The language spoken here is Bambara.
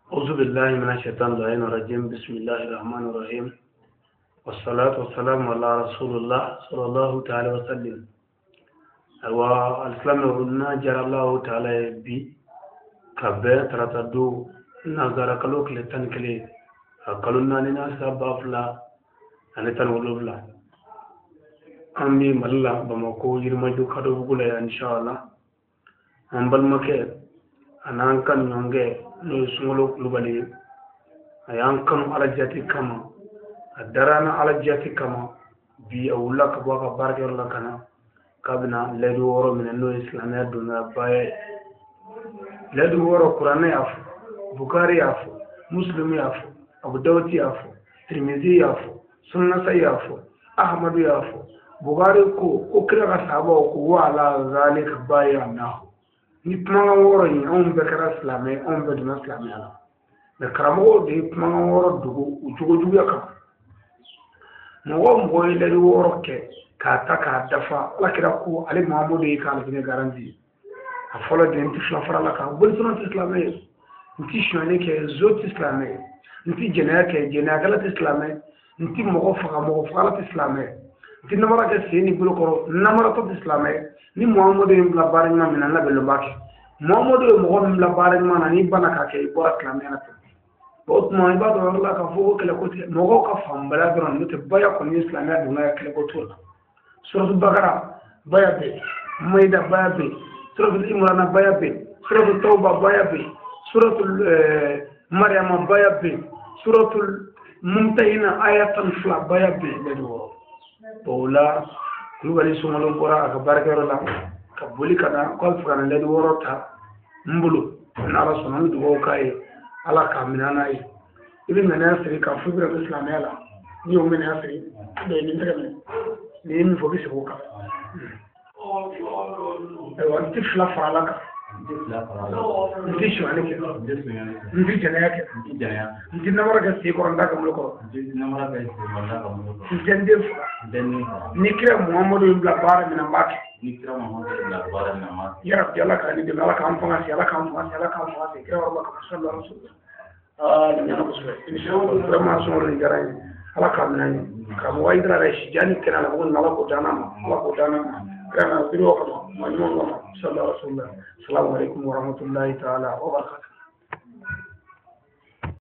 أعوذ بالله من الشيطان اللعين الرجيم. بسم الله الرحمن الرحيم، والصلاة والسلام على رسول الله صلى الله تعالى وسلم. Ayiwa, alisilamɛw, n'a diyara Alahu taala ye, bi ka bɛn tarata don, nanzara kalo tile 11, a kalo naani na, san 2017, an bɛ Mali la, Bamakɔ, Yirimajɔ Kadobugu la yan. Inshallah, an balimakɛ a n'an kanuɲɔgɔnkɛ, n'o ye Sunkalo Kulubali ye, a y'an kanu Ala jati kama, a dara an na Ala jati kama. Bi a wulila ka bɔ a ka baarakɛyɔrɔ la ka na k'a bɛna layidu wɔɔrɔ minɛ, n'o ye silamɛya dondaba ye. Layidu wɔɔrɔ, Kuranɛ y'a fɔ, Bukari y'a fɔ, Musilimu y'a fɔ, Abu Dawudi y'a fɔ, Tirimizi y'a fɔ, Sunnasa y'a fɔ, Ahamadu y'a fɔ. Bukari ko kira ka sahabaw ko wa ala zalika bayyanahu. Ni kumakan wɔɔrɔ in, anw bɛɛ kɛra silamɛ, anw bɛɛ donna silamɛya la. Mɛ karamɔgɔw de ye kumakan wɔɔrɔ dogo u jogo juguya kama. Mɔgɔ o mɔgɔ ye layidu wɔɔrɔ kɛ k'a ta k'a dafa, Ala kira ko ale Mahamadu ye k'a alijinɛ garanti ye. A fɔlɔ de, n tɛ fila fara la kan, bolisɔnna tɛ silamɛ ye, n tɛ sonyali kɛ, zo tɛ silamɛ ye, n tɛ jɛnɛya kɛ, jɛnɛyakɛla tɛ silamɛ, n tɛ mɔgɔ faga, mɔgɔ fagala tɛ silamɛ, n tɛ namara kɛ sen ni bolo kɔrɔ, namaratɔ tɛ silamɛ. Ni Muhamadu ye n bila baara ɲuman min na, n labɛn b'a kɛ. Muhamadu ye mɔgɔ min bila baara ɲuman na, n'i banna k'a kɛ, i bɔra silamɛya la. O tuma, i b'a dɔn yɔrɔ la k'a fɔ ko kɛlɛko tɛ, mɔgɔw ka faamubaliya dɔrɔn, n'o tɛ baya kɔni ye silamɛya donna ya, kɛlɛko t'o la. Suratu Bakara baya bɛ yen, Mayida baya bɛ yen, Suratu Imurana baya bɛ yen, Suratu Tawba baya bɛ yen, Suratu Mariama baya bɛ yen, Suratu Mumtahina aya 12 baya bɛ yen. Layidu wɔɔrɔ. Bon, o la Kulubali Sunkalo bɔra a ka baarakɛyɔrɔ la ka boli ka na k'a bɛ fɛ ka na layidu wɔɔrɔ ta n bolo. N'Ala sɔnna, an bɛ dugawu k'a ye, Ala k'a minɛ n'a ye. I bɛ ŋaniya siri k'a fɔ i bɛna to silamɛya la. N'i y'o ŋaniya siri, nin tɛgɛ minɛ, n'i ye min fɔ, i bɛ segin o kan. Ayiwa, n tɛ fila fara Ala kan, n tɛ sonyali kɛ, n tɛ jɛnɛya kɛ, n tɛ namara kɛ sen kɔrɔ, n t'a kɛ bolo kɔrɔ, n tɛ n den faga. Ni kira Muhamadu ye n bila baara min na, n b'a kɛ. Yarabi, Ala k'an dɛmɛ, Ala k'an fanga se, Ala k'an fanga se, Ala k'an fanga se kira yɔrɔ kama, sallallahu alaihi wasallam. Aa, nin ɲɛna kosɛbɛ. Inshallah, vraiment, Sunkalo, nin diyara n ye. Ala k'a minɛ n ye. Karamɔgɔ Hayidara yɛrɛ si ni kɛnɛ la, ko nin Ala k'o d'an ma, Ala k'o d'an ma, kira na biri kama, maa ɲuman kama, sallallahu alaihi wasallam. Salamu alaikum warahmatullahi taala wabarakatuh.